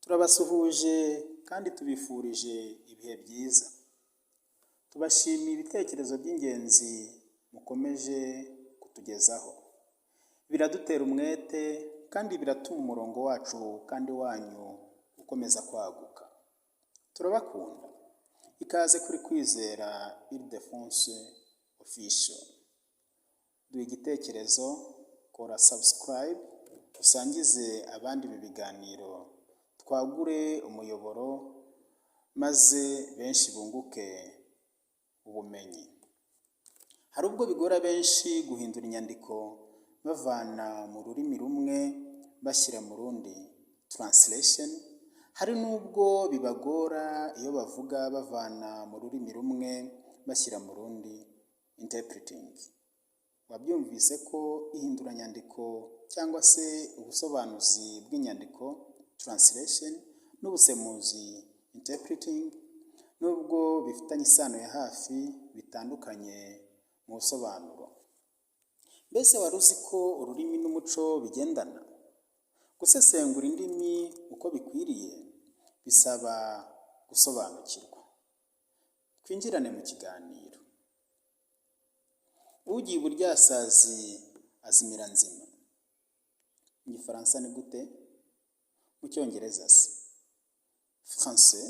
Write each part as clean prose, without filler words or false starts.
Turabasuhuje kandi tubifurije ibihe byiza. Tubashimiye ibitekerezo by'ingenzi mukomeje kutugezaho. Biradutera umwete kandi biratuma umurongo wacu kandi wanyu ukomeza kwaguka. Turabakunda. Ikaze kuri Kwizera Ildephonse Official. Duha igitekerezo, kora subscribe, usangize abandi ibi biganiro, twagure umuyoboro maze benshi bunguke ubumenyi. Hari ubwo bigora benshi guhindura inyandiko bavana mu rurimi rumwe bashyira mu rundi translation, hari n'ubwo bibagora iyo bavuga bavana mu rurimi rumwe bashyira mu rundi interpreting. Wabyumvise ko ihinduranyandiko cyangwa se ubusobanuzi bw'inyandiko translation n'ubusemuzi interpreting nubwo bifitanye isano ya hafi bitandukanye mu busobanuro. Mbese wari uzi ko ururimi n'umuco bigendana? Gusesengura indimi uko bikwiriye bisaba gusobanukirwa. Twinjirane mu kiganiro. Ugiye iburyasazi azimira nzima. Mu Gifaransa ni gute? Mu Cyongereza se? Français,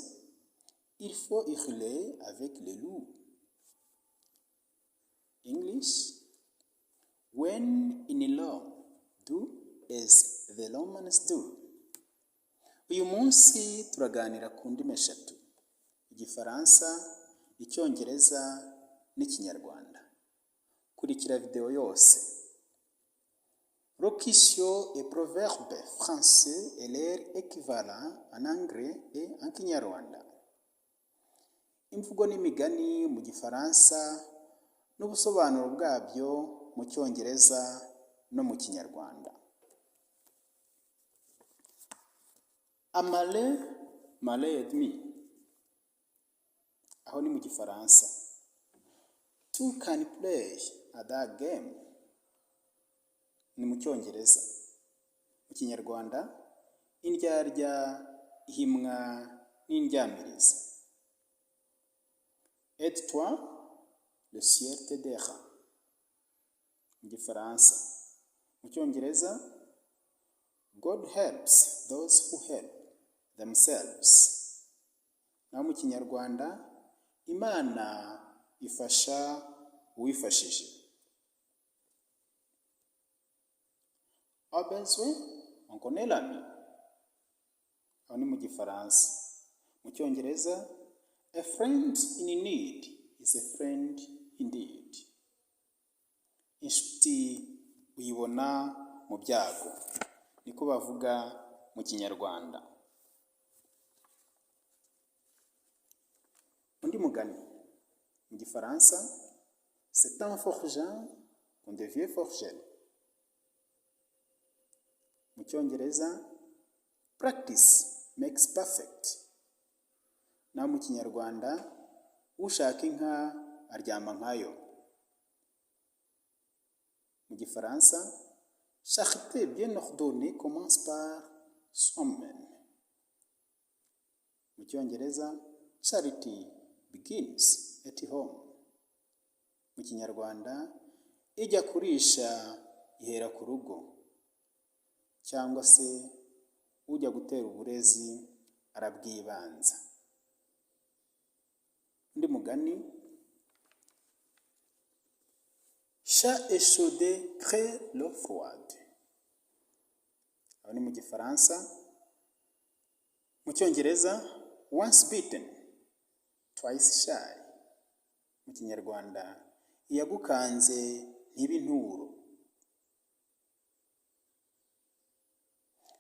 il faut hurler avec les loups. English, when in Rome, do as the Romans do. Uyu munsi turaganira ku ndimi eshatu: Igifaransa, Icyongereza n'Ikinyarwanda. Kurikira videwo yose. Locution et proverbes français et leur équivalent en anglais et en Kinyarwanda. Imvugo n'imigani mu Gifaransa n'ubusobanuro bwabyo mu Cyongereza no mu Kinyarwanda. Un malin, malin et demi. Aho ni mu Gifaransa. Two can play at that game. Ni mu Cyongereza. Mu Kinyarwanda, indyarya ihimwa n'indyamirizi. Aide-toi, le ciel t'aidera. Mu Gifaransa. Mu Cyongereza, God helps those who help themselves. Naho mu Kinyarwanda, Imana ifasha uwifashije. Au besoin, on connaît l'ami. Aho ni mu Gifaransa. Mu Cyongereza, a friend in need is a friend indeed. Inshuti uyibona mu byago, niko bavuga mu Kinyarwanda. Undi mugani mu Gifaransa, c'est en forgeant qu'on devient forgeron. Mu Cyongereza, practice makes perfect. Naho mu Kinyarwanda, ushaka inka aryama nkayo. Mu Gifaransa, charité bien ordonnée commence par soi-même. Mu Cyongereza, charity begins at home. Mu Kinyarwanda, ijya kurisha ihera ku rugo, cyangwa se ujya gutera uburezi arabwibanza. Undi mugani, chat échaudé craint l'eau froide. Aho ni mu Gifaransa. Mu Cyongereza, once bitten twice shy. Mu Kinyarwanda, iyagukanze ntiba inturo.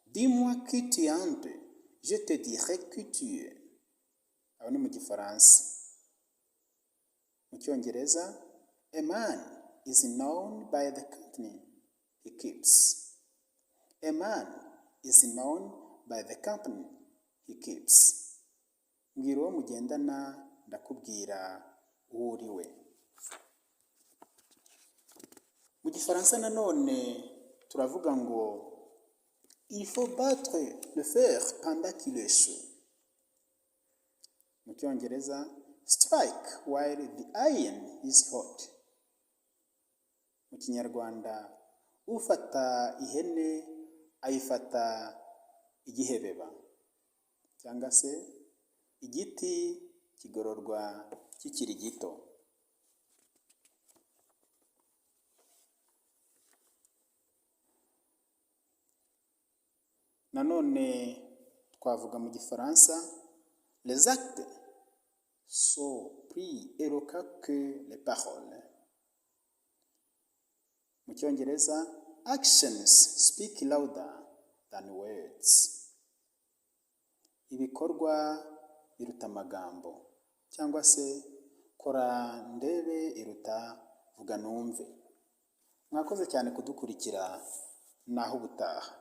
Dis-moi qui tu hantes, je te dirai qui tu es. Aho ni mu Gifaransa. Mu Cyongereza, a man is known by the company he keeps. A man is known by the company he keeps. Mbwira uwo mugendana ndakubwira uwo uri we. Mu Gifaransa nanone turavuga ngo Il faut battre le fer pendant qu'il est chaud. Mu Cyongereza, strike while the iron is hot. Mu Kinyarwanda, ufata ihene ayifata igihebeba, cyangwa se igiti kigororwa kikiri gito. Nanone twavuga mu Gifaransa, les actes sont plus éloquents que les paroles. Mu Cyongereza, actions speak louder than words. Ibikorwa biruta amagambo, cyangwa se kora ndebe iruta vuga numve. Mwakoze cyane kudukurikira, naho ubutaha.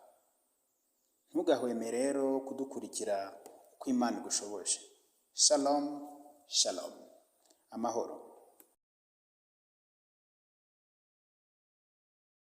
Ntugahweme rero kudukurikira uko Imana igushoboje. Shalom, shalom. Amahoro.